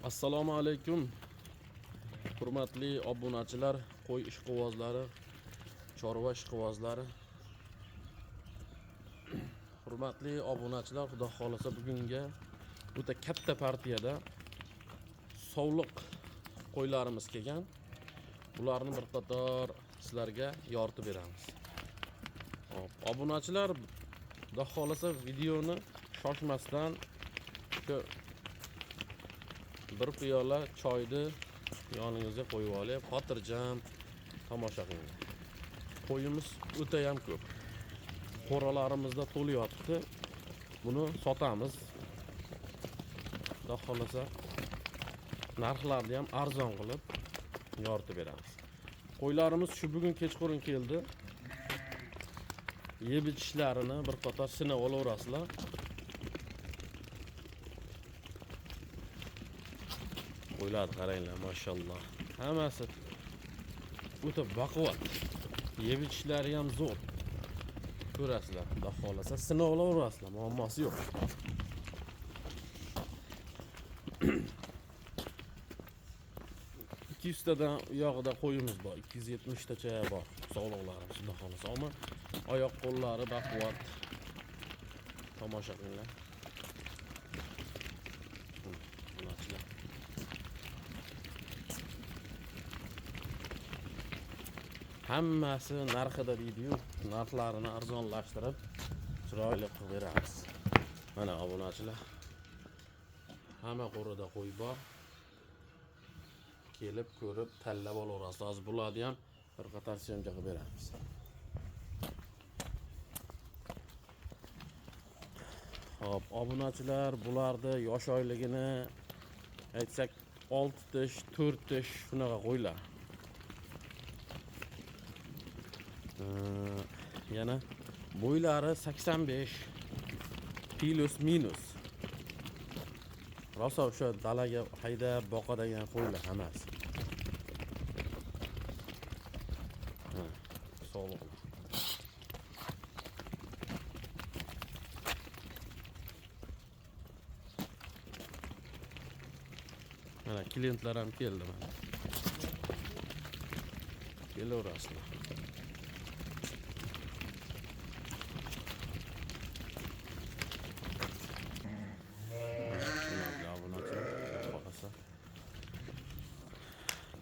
Assalomu alaykum, hurmatli obunachilar, qo'y ishqibozlari, chorva ishqibozlari. Hurmatli obunachilar, xudo xohlasa bugunga o'ta katta partiyada sovliq qo'ylarimiz kelgan. Bularni bir qator sizlarga yoritib beramiz. Hop, obunachilar, xudo xohlasa videoni shoshmasdan shu bir piyola choyni yoningizga qo'yib olib, xotirjam tomosha qiling. Qo'yimiz o'ta ham ko'p. Qo'ralarimizda to'layapti. Buni sotamiz. Xudo xohlasa narxlarni ham arzon qilib yoritib beramiz. Qo'ylarimiz shu bugun kechqurun keldi. Yeb ichishlarini bir qator sinab olaverasizlar. Qo'ylarni qaranglar, mashalloh. Hammasi o'ta baquvvat. Yeb ichishlari ham zo'r. Ko'rasizlar, xudo xohlasa sinab olaverasizlar, muammosi yo'q. Ikki yuztadan u yog'ida qo'yimiz bor, 270 tacha bor sog'liqlarimiz, xudo xohlasa. Ammo oyoq qo'llari baquvvat. Tomosha qilinglar. Bunachilar. Hammasi narxida deydi-yu, narxlarini arzonlashtirib chiroyli qilib beramiz. Mana obunachilar, hamma qo'rida qo'y bor. Kelib ko'rib tanlab olaverasiz. Hozir bularni ham bir qator syomka qilib beramiz. Hop, obunachilar, bularni yosh oyligini aytsak 6 tish, 4 tish shunaqa qo'ylar. Yana bo'ylari 85 plus minus. Rosa o'sha dalaga haydab boqadigan qo'ylar hammasi. Ha, sog'liq. Mana klientlar ham keldi mana. Kelaverasizlar.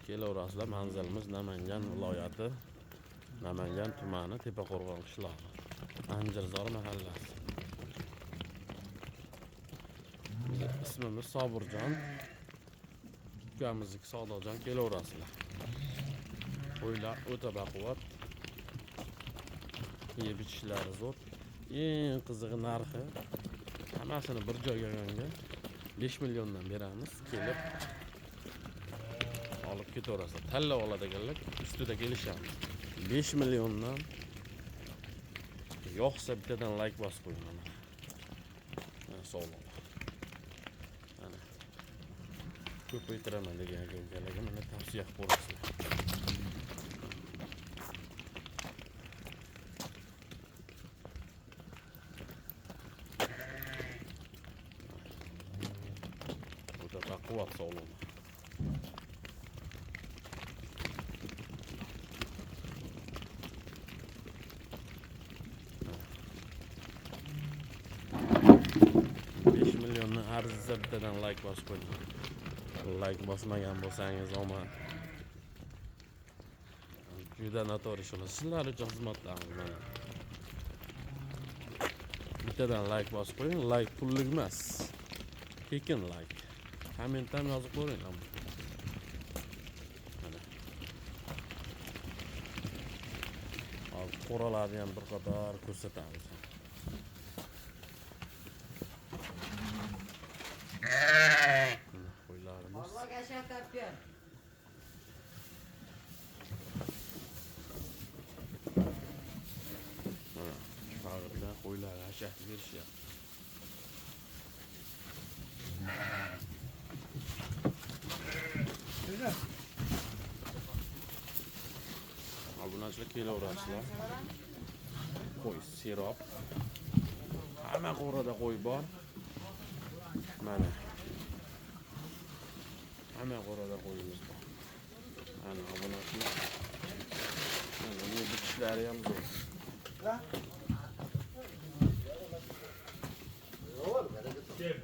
Kelaverasizlar. Manzilimiz Namangan viloyati, Namangan tumani, Tepaqo'rg'on qishlog'i, Anjirzor mahallasi. Bizi ismimiz Sobirjon, ukamizniki Sodiqjon. Kelaverasizlar. Qo'ylar o'ta baquvvat, yeb ichishlari zo'r. Eng qizig'i narxi, hammasini bir joyga olganga 5 milliondan beramiz. Kelib olib ketaverasizlar. Tanlab oladiganlar ustida kelishamiz. 5 milliondan yo'qsa bittadan like bosib qo'ying mana. Mana sog'liq. Mana ko'paytiraman degan ukalarga mana tavsiya qilib qo'yasizlar. O'ta baquvvat sog'liq. Milliondan arzisa bittadan like bosib qo'ying. Like bosmagan bo'lsangiz omad. Juda noto'g'ri ish bo'ladi. Sizlar uchun xizmatdamiz mana. Bittadan like bosib qo'ying. Like pullik emas. Tekin like. Komment ham yozib qo'ying. Mana. Hozir qo'ralarni ham bir qator ko'rsatamiz. Qo'ylarimiz. Mana bag'rida qo'ylar hashat berishyapti. Obunachilar kelaverasizlar. Qo'y serob. Hamma qo'rada qo'y bor. Mana. Hamma qo'rada qo'yimiz bor. Mana, obunachilar. Mana bu bitishlari ham zo'r.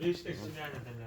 Beshta kichkina.